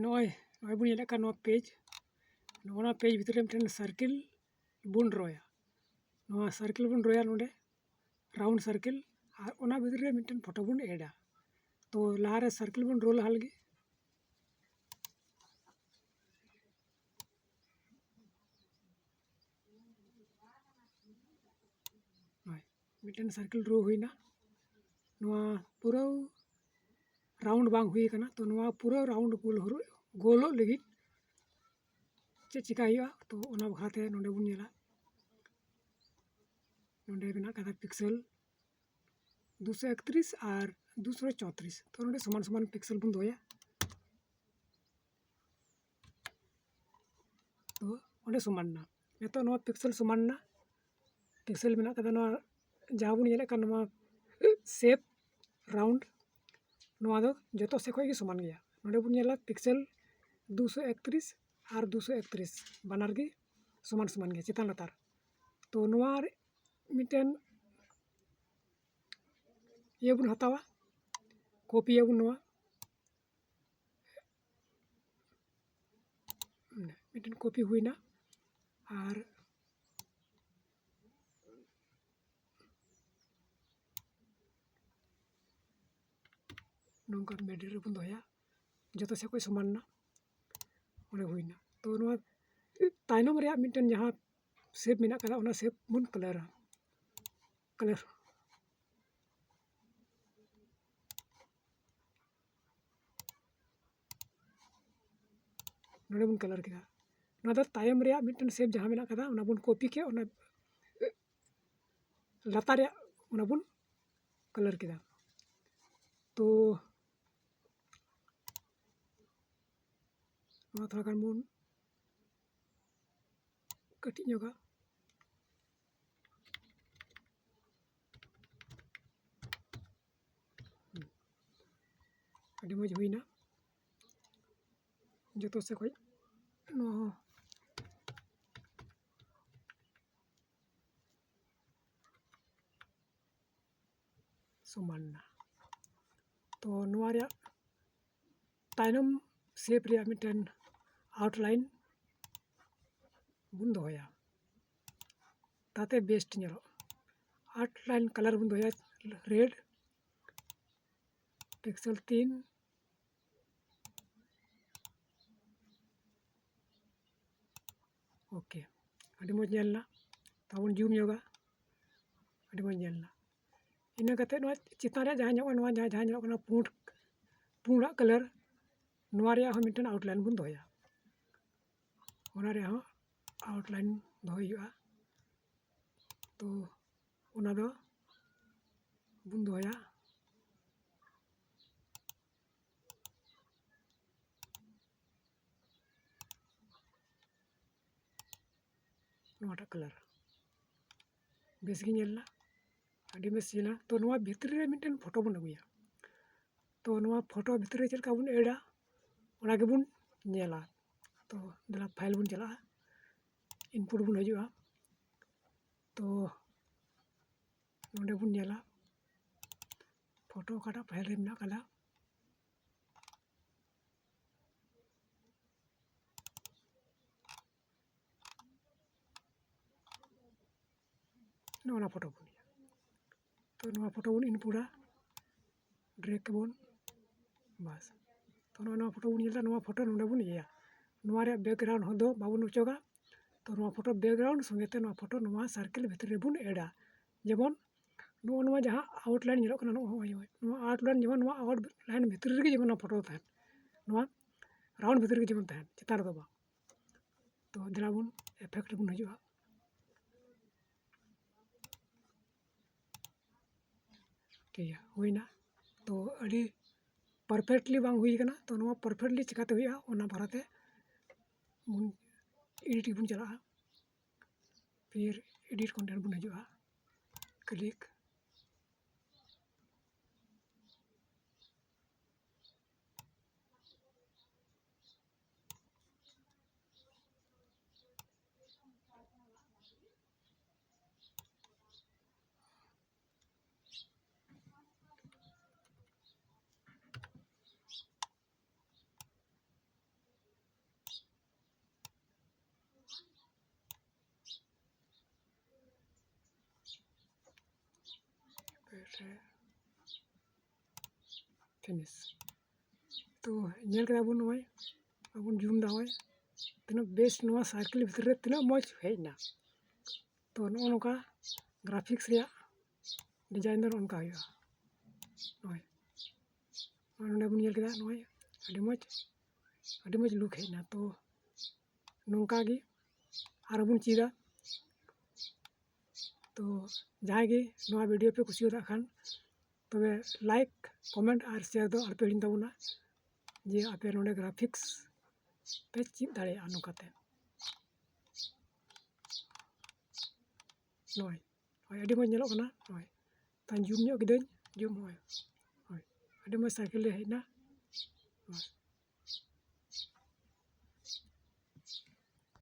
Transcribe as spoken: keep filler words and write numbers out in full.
ᱱᱚᱜᱼᱚᱭ ᱱᱚᱜᱼᱚᱭ ᱵᱚᱱ ᱧᱮᱞᱮᱫ ᱠᱟᱱ ᱱᱚᱣᱟ ᱯᱮᱡᱽ, ᱱᱚᱜᱼᱚ ᱱᱚᱣᱟ ᱯᱮᱡᱽ ᱵᱷᱤᱛᱨᱤ ᱨᱮ ᱢᱤᱫᱴᱮᱱ ᱥᱟᱨᱠᱮᱞ ᱵᱚᱱ ᱰᱨᱚᱭᱟ᱾ ᱱᱚᱣᱟ ᱥᱟᱨᱠᱮᱞ ᱵᱚᱱ ᱰᱨᱚᱭᱟ ᱱᱚᱰᱮ, ᱨᱟᱣᱩᱱᱰ ᱥᱟᱨᱠᱮᱞ, ᱟᱨ ᱚᱱᱟ ᱵᱷᱤᱛᱨᱤ ᱨᱮ ᱢᱤᱫᱴᱮᱱ ᱯᱷᱳᱴᱳ ᱵᱚᱱ ᱮᱰᱟ᱾ ᱛᱚ ᱞᱟᱦᱟᱨᱮ ᱥᱟᱨᱠᱮᱞ ᱵᱚᱱ ᱰᱨᱚ ᱞᱟᱦᱟ ᱞᱮᱜᱮ᱾ ᱦᱳᱭ, ᱢᱤᱫᱴᱮᱱ ᱥᱟᱨᱠᱮᱞ ᱰᱨᱚ ᱦᱩᱭᱱᱟ᱾ ᱱᱚᱣᱟ ᱯᱩᱨᱟᱹ ᱨᱟᱣᱩᱱᱰ ᱵᱟᱝ ᱦᱩᱭ ᱟᱠᱟᱱᱟ, ᱛᱚ ᱱᱚᱣᱟ ᱯᱩᱨᱟᱹ ᱨᱟᱣᱩᱱᱰ ᱜᱳᱞ ᱦᱩᱨᱩ-, ᱜᱳᱞᱚᱜ ᱞᱟᱹᱜᱤᱫ ᱪᱮᱫ ᱪᱤᱠᱟ ᱦᱩᱭᱩᱜᱼᱟ, ᱛᱚ ᱚᱱᱟ ᱵᱟᱠᱷᱨᱟᱛᱮ ᱱᱚᱰᱮ ᱵᱚᱱ ᱧᱮᱞᱟ᱾ ᱱᱚᱰᱮ ᱢᱮᱱᱟᱜ ᱠᱟᱫᱟ ᱯᱤᱠᱥᱮᱞ ᱫᱩᱥᱚ ᱮᱠᱛᱨᱤᱥ ᱟᱨ ᱫᱩᱥᱚ ᱪᱚᱣᱛᱨᱤᱥ, ᱛᱚ ᱱᱚᱰᱮ ᱥᱚᱢᱟᱱ ᱥᱚᱢᱟᱱ ᱯᱤᱠᱥᱮᱞ ᱵᱚᱱ ᱫᱚᱦᱚᱭᱟ᱾ ᱛᱚ ᱚᱸᱰᱮ ᱥᱚᱢᱟᱱ ᱮᱱᱟ᱾ ᱱᱤᱛᱚᱜ ᱱᱚᱣᱟ ᱯᱤᱠᱥᱮᱞ ᱥᱚᱢᱟᱱ ᱮᱱᱟ, ᱯᱤᱠᱥᱮᱞ ᱢᱮᱱᱟᱜ ᱠᱟᱫᱟ ᱱᱚᱣᱟ ᱡᱟᱦᱟᱸ ᱵᱚᱱ ᱧᱮᱞᱮᱫ ᱠᱟᱱ ᱱᱚᱣᱟ ᱥᱮᱯ ᱨᱟᱣᱩᱱᱰ, ᱱᱚᱣᱟ ᱫᱚ ᱡᱚᱛᱚ ᱥᱮᱫ ᱠᱷᱚᱱ ᱜᱮ ᱥᱚᱢᱟᱱ ᱜᱮᱭᱟ᱾ ᱱᱚᱰᱮ ᱵᱚᱱ ᱧᱮᱞᱟ ᱯᱤᱠᱥᱮᱞ ᱫᱩᱥᱚ ᱮᱠᱛᱨᱤᱥ ᱟᱨ ᱫᱩᱥᱚ ᱮᱠᱛᱨᱤᱥ ᱵᱟᱱᱟᱨ ᱜᱮ ᱥᱚᱢᱟᱱ ᱥᱚᱢᱟᱱ ᱜᱮᱭᱟ ᱪᱮᱛᱟᱱ ᱞᱟᱛᱟᱨ᱾ ᱛᱚ ᱱᱚᱣᱟ ᱨᱮ ᱢᱤᱫᱴᱮᱱ ᱤᱭᱟᱹ ᱵᱚᱱ ᱦᱟᱛᱟᱣᱟ, ᱠᱚᱯᱤᱭᱟᱵᱚᱱ ᱱᱚᱣᱟ᱾ ᱢᱤᱫᱴᱮᱱ ᱠᱚᱯᱤ ᱦᱩᱭᱱᱟ᱾ ᱟᱨ ᱱᱚᱝᱠᱟ ᱢᱤᱰᱤᱞ ᱨᱮᱵᱚᱱ ᱫᱚᱦᱚᱭᱟ, ᱡᱚᱛᱚ ᱥᱮᱫ ᱠᱷᱚᱱ ᱥᱚᱢᱟᱱ ᱮᱱᱟ, ᱚᱸᱰᱮ ᱦᱩᱭᱱᱟ᱾ ᱛᱚ ᱱᱚᱣᱟ ᱛᱟᱭᱱᱚᱢ ᱨᱮᱭᱟᱜ ᱢᱤᱫᱴᱮᱱ ᱡᱟᱦᱟᱸ ᱥᱮᱯ ᱢᱮᱱᱟᱜ ᱠᱟᱫᱟ, ᱚᱱᱟ ᱥᱮᱯ ᱵᱚᱱ ᱠᱟᱞᱟᱨᱟ, ᱠᱟᱞᱟᱨ᱾ ᱱᱚᱰᱮ ᱵᱚᱱ ᱠᱟᱞᱟᱨ ᱠᱮᱫᱟ᱾ ᱱᱚᱣᱟ ᱫᱚ ᱛᱟᱭᱚᱢ ᱨᱮᱭᱟᱜ ᱢᱤᱫᱴᱮᱱ ᱥᱮᱯ ᱡᱟᱦᱟᱸ ᱢᱮᱱᱟᱜ ᱠᱟᱫᱟ, ᱚᱱᱟ ᱵᱚᱱ ᱠᱚᱯᱤ ᱠᱮᱫ, ᱚᱱᱟ ᱞᱟᱛᱟᱨ ᱨᱮᱭᱟᱜ ᱚᱱᱟ ᱵᱚᱱ ᱠᱟᱞᱟᱨ ᱠᱮᱫᱟ᱾ ᱛᱚ ᱱᱚᱣᱟ ᱛᱷᱚᱲᱟ ᱜᱟᱱ ᱵᱚᱱ ᱠᱟᱹᱴᱤᱡ ᱧᱚᱜᱟ᱾ ᱟᱹᱰᱤ ᱢᱚᱡᱽ ᱦᱩᱭᱱᱟ᱾ ᱡᱚᱛᱚ ᱥᱮᱫ ᱠᱷᱚᱱ ᱱᱚᱣᱟ ᱦᱚᱸ ᱥᱚᱢᱟᱱ ᱮᱱᱟ᱾ ᱛᱚ ᱱᱚᱣᱟ ᱨᱮᱭᱟᱜ ᱛᱟᱭᱱᱚᱢ ᱥᱮᱯ ᱨᱮᱭᱟᱜ ᱢᱤᱫᱴᱮᱱ ᱟᱣᱩᱴᱞᱟᱭᱤᱱ ᱵᱚᱱ ᱫᱚᱦᱚᱭᱟ, ᱛᱟᱛᱮ ᱵᱮᱥᱴ ᱧᱮᱞᱚᱜ᱾ ᱟᱣᱩᱴᱞᱟᱭᱤᱱ ᱠᱟᱞᱟᱨ ᱵᱚᱱ ᱫᱚᱦᱚᱭᱟ ᱨᱮᱰ, ᱯᱤᱠᱥᱮᱞ ᱛᱤᱱ᱾ ᱳᱠᱮ, ᱟᱹᱰᱤ ᱢᱚᱡᱽ ᱧᱮᱞ ᱮᱱᱟ᱾ ᱛᱟᱵᱚᱱ ᱡᱩᱢ ᱧᱚᱜᱟ, ᱟᱹᱰᱤ ᱢᱚᱡᱽ ᱧᱮᱞ ᱮᱱᱟ᱾ ᱤᱱᱟᱹ ᱠᱟᱛᱮᱫ ᱱᱚᱣᱟ ᱪᱮᱛᱟᱱ ᱨᱮᱭᱟᱜ ᱡᱟᱦᱟᱸ ᱧᱮᱞᱚᱜ ᱠᱟᱱᱟ, ᱱᱚᱣᱟ ᱡᱟᱦᱟᱸ, ᱡᱟᱦᱟᱸ ᱧᱮᱞᱚᱜ ᱠᱟᱱᱟ ᱯᱩᱸᱰ, ᱯᱩᱸᱰᱟᱜ ᱠᱟᱞᱟᱨ, ᱱᱚᱣᱟ ᱨᱮᱭᱟᱜ ᱦᱚᱸ ᱢᱤᱫᱴᱮᱱ ᱟᱣᱩᱴᱞᱟᱭᱤᱱ ᱵᱚᱱ ᱫᱚᱦᱚᱭᱟ᱾ ᱚᱱᱟ ᱨᱮᱭᱟᱜ ᱦᱚᱸ ᱟᱣᱩᱴᱞᱟᱭᱤᱱ ᱫᱚᱦᱚᱭ ᱦᱩᱭᱩᱜᱼᱟ᱾ ᱛᱚ ᱚᱱᱟ ᱫᱚ ᱵᱚᱱ ᱫᱚᱦᱚᱭᱟ ᱱᱚᱣᱟᱴᱟᱜ ᱠᱟᱞᱟᱨ᱾ ᱵᱮᱥ ᱜᱮ ᱧᱮᱞ ᱮᱱᱟ, ᱟᱹᱰᱤ ᱵᱮᱥ ᱧᱮᱞᱟ᱾ ᱛᱚ ᱱᱚᱣᱟ ᱵᱷᱤᱛᱨᱤ ᱨᱮ ᱢᱤᱫᱴᱮᱱ ᱯᱷᱳᱴᱳ ᱵᱚᱱ ᱟᱹᱜᱩᱭᱟ᱾ ᱛᱚ ᱱᱚᱣᱟ ᱯᱷᱳᱴᱳ ᱵᱷᱤᱛᱨᱤ ᱨᱮ ᱪᱮᱫ ᱞᱮᱠᱟ ᱵᱚᱱ ᱮᱰᱟ, ᱚᱱᱟ ᱜᱮᱵᱚᱱ ᱧᱮᱞᱟ᱾ ᱛᱚ ᱫᱮᱞᱟ ᱯᱷᱟᱭᱤᱞ ᱵᱚᱱ ᱪᱟᱞᱟᱜᱼᱟ, ᱤᱱᱯᱩᱴ ᱵᱚᱱ ᱦᱤᱡᱩᱜᱼᱟ᱾ ᱛᱚ ᱱᱚᱰᱮ ᱵᱚᱱ ᱧᱮᱞᱟ ᱯᱷᱳᱴᱳ ᱚᱠᱟᱴᱟᱜ ᱯᱷᱟᱭᱤᱞ ᱨᱮ ᱢᱮᱱᱟᱜ ᱟᱠᱟᱫᱟ᱾ ᱱᱚᱜᱼᱚ ᱱᱚᱣᱟ ᱯᱷᱳᱴᱳ ᱵᱚᱱ ᱤᱭᱟᱹ᱾ ᱛᱚ ᱱᱚᱣᱟ ᱯᱷᱳᱴᱳ ᱵᱚᱱ ᱤᱱᱯᱩᱴᱟ, ᱰᱨᱮᱜᱽ ᱟᱵᱚᱱ, ᱵᱟᱥ᱾ ᱛᱚ ᱱᱚᱜᱼᱚ ᱱᱚᱣᱟ ᱯᱷᱳᱴᱳ ᱵᱚᱱ ᱧᱮᱞ ᱮᱫᱟ, ᱱᱚᱣᱟ ᱯᱷᱳᱴᱳ ᱱᱚᱰᱮ ᱵᱚᱱ ᱤᱭᱟᱹᱭᱟ᱾ ᱱᱚᱣᱟ ᱨᱮᱭᱟᱜ ᱵᱮᱠᱜᱨᱟᱣᱩᱱᱰ ᱦᱚᱸ ᱫᱚ ᱵᱟᱵᱚᱱ ᱚᱪᱚᱜᱟ᱾ ᱛᱚ ᱱᱚᱣᱟ ᱯᱷᱳᱴᱳ ᱵᱮᱠᱜᱨᱟᱣᱩᱱᱰ ᱥᱚᱸᱜᱮ ᱛᱮ ᱱᱚᱣᱟ ᱯᱷᱳᱴᱳ ᱱᱚᱣᱟ ᱥᱟᱨᱠᱮᱞ ᱵᱷᱤᱛᱨᱤ ᱨᱮᱵᱚᱱ ᱮᱰᱟ᱾ ᱡᱮᱢᱚᱱ ᱱᱚᱜᱼᱚ ᱱᱚᱣᱟ ᱡᱟᱦᱟᱸ ᱟᱣᱩᱴᱞᱟᱭᱤᱱ ᱧᱮᱞᱚᱜ ᱠᱟᱱᱟ, ᱱᱚᱜᱼᱚᱭ ᱱᱚᱣᱟ ᱟᱣᱩᱴᱞᱟᱭᱤᱱ ᱡᱮᱢᱚᱱ ᱱᱚᱣᱟ ᱟᱣᱩᱴᱞᱟᱭᱤᱱ ᱵᱷᱤᱛᱨᱤ ᱨᱮᱜᱮ ᱡᱮᱢᱚᱱ ᱱᱚᱣᱟ ᱯᱷᱳᱴᱳ ᱛᱟᱦᱮᱱ, ᱱᱚᱣᱟ ᱨᱟᱣᱩᱱᱰ ᱵᱷᱤᱛᱨᱤ ᱨᱮᱜᱮ ᱡᱮᱢᱚᱱ ᱛᱟᱦᱮᱱ, ᱪᱮᱛᱟᱱ ᱨᱮᱫᱚ ᱵᱟᱝ᱾ ᱛᱚ ᱫᱮᱞᱟ ᱵᱚᱱ ᱮᱯᱷᱮᱠᱴ ᱨᱮᱵᱚᱱ ᱦᱤᱡᱩᱜᱼᱟ᱾ ᱴᱷᱤᱠ ᱜᱮᱭᱟ, ᱦᱩᱭᱱᱟ᱾ ᱛᱚ ᱟᱹᱰᱤ ᱯᱟᱨᱯᱷᱮᱠᱴᱞᱤ ᱵᱟᱝ ᱦᱩᱭ ᱠᱟᱱᱟ᱾ ᱛᱚ ᱱᱚᱣᱟ ᱯᱟᱨᱯᱷᱮᱠᱴᱞᱤ ᱪᱤᱠᱟᱹᱛᱮ ᱦᱩᱭᱩᱜᱼᱟ, ᱚᱱᱟ ᱵᱟᱨᱮᱛᱮ ᱵᱚᱱ ᱮᱰᱤᱴ ᱜᱮᱵᱚᱱ ᱪᱟᱞᱟᱜᱼᱟ᱾ ᱯᱷᱤᱨ ᱮᱰᱤᱴ ᱠᱚᱱᱴᱮᱱᱴ ᱵᱚᱱ ᱦᱤᱡᱩᱜᱼᱟ, ᱠᱞᱤᱠ᱾ ᱨᱮ ᱯᱷᱤᱱᱤᱥ᱾ ᱛᱚ ᱧᱮᱞ ᱠᱮᱫᱟ ᱵᱚᱱ ᱱᱚᱜᱼᱚᱭ, ᱟᱵᱚᱱ ᱡᱩᱢ ᱮᱫᱟ ᱱᱚᱜᱼᱚᱭ, ᱛᱤᱱᱟᱹᱜ ᱵᱮᱥ ᱱᱚᱣᱟ ᱥᱟᱨᱠᱮᱞ ᱵᱷᱤᱛᱨᱤ ᱨᱮ ᱛᱤᱱᱟᱹᱜ ᱢᱚᱡᱽ ᱦᱮᱡ ᱮᱱᱟ᱾ ᱛᱚ ᱱᱚᱜᱼᱚ ᱱᱚᱝᱠᱟ ᱜᱨᱟᱯᱷᱤᱠᱥ ᱨᱮᱭᱟᱜ ᱰᱤᱡᱟᱭᱤᱱ ᱫᱚ ᱱᱚᱜᱼᱚ ᱱᱚᱝᱠᱟ ᱦᱩᱭᱩᱜᱼᱟ᱾ ᱱᱚᱜᱼᱚᱭ, ᱱᱚᱜᱼᱚᱭ ᱱᱚᱰᱮ ᱵᱚᱱ ᱧᱮᱞ ᱠᱮᱫᱟ, ᱱᱚᱜᱼᱚᱭ ᱟᱹᱰᱤ ᱢᱚᱡᱽ, ᱟᱹᱰᱤ ᱢᱚᱡᱽ ᱞᱩᱠ ᱦᱮᱡ ᱮᱱᱟ᱾ ᱛᱚ ᱱᱚᱝᱠᱟ ᱜᱮ ᱟᱨᱚ ᱵᱚᱱ ᱪᱮᱫᱟ᱾ ᱛᱚ ᱡᱟᱦᱟᱸᱭ ᱜᱮ ᱱᱚᱣᱟ ᱵᱷᱤᱰᱤᱭᱳ ᱯᱮ ᱠᱩᱥᱤᱭᱟᱫ ᱠᱷᱟᱱ, ᱛᱚᱵᱮ ᱞᱟᱭᱤᱠ, ᱠᱚᱢᱮᱱᱴ ᱟᱨ ᱥᱮᱭᱟᱨ ᱫᱚ ᱟᱞᱚᱯᱮ ᱦᱤᱲᱤᱧ ᱛᱟᱵᱚᱱᱟ, ᱡᱮ ᱟᱯᱮ ᱱᱚᱰᱮ ᱜᱨᱟᱯᱷᱤᱠᱥ ᱯᱮ ᱪᱮᱫ ᱫᱟᱲᱮᱭᱟᱜᱼᱟ ᱱᱚᱝᱠᱟᱛᱮ᱾ ᱱᱚᱜᱼᱚᱭ, ᱦᱳᱭ, ᱟᱹᱰᱤ ᱢᱚᱡᱽ ᱧᱮᱞᱚᱜ ᱠᱟᱱᱟ᱾ ᱱᱚᱜᱼᱚᱭ, ᱛᱟᱧ ᱡᱩᱢ ᱧᱚᱜ ᱠᱤᱫᱟᱹᱧ, ᱡᱩᱢ, ᱦᱳᱭ, ᱦᱳᱭ, ᱟᱹᱰᱤ ᱢᱚᱡᱽ ᱥᱟᱨᱠᱮᱞ ᱨᱮ ᱦᱮᱡ ᱮᱱᱟ᱾ ᱦᱳᱭ,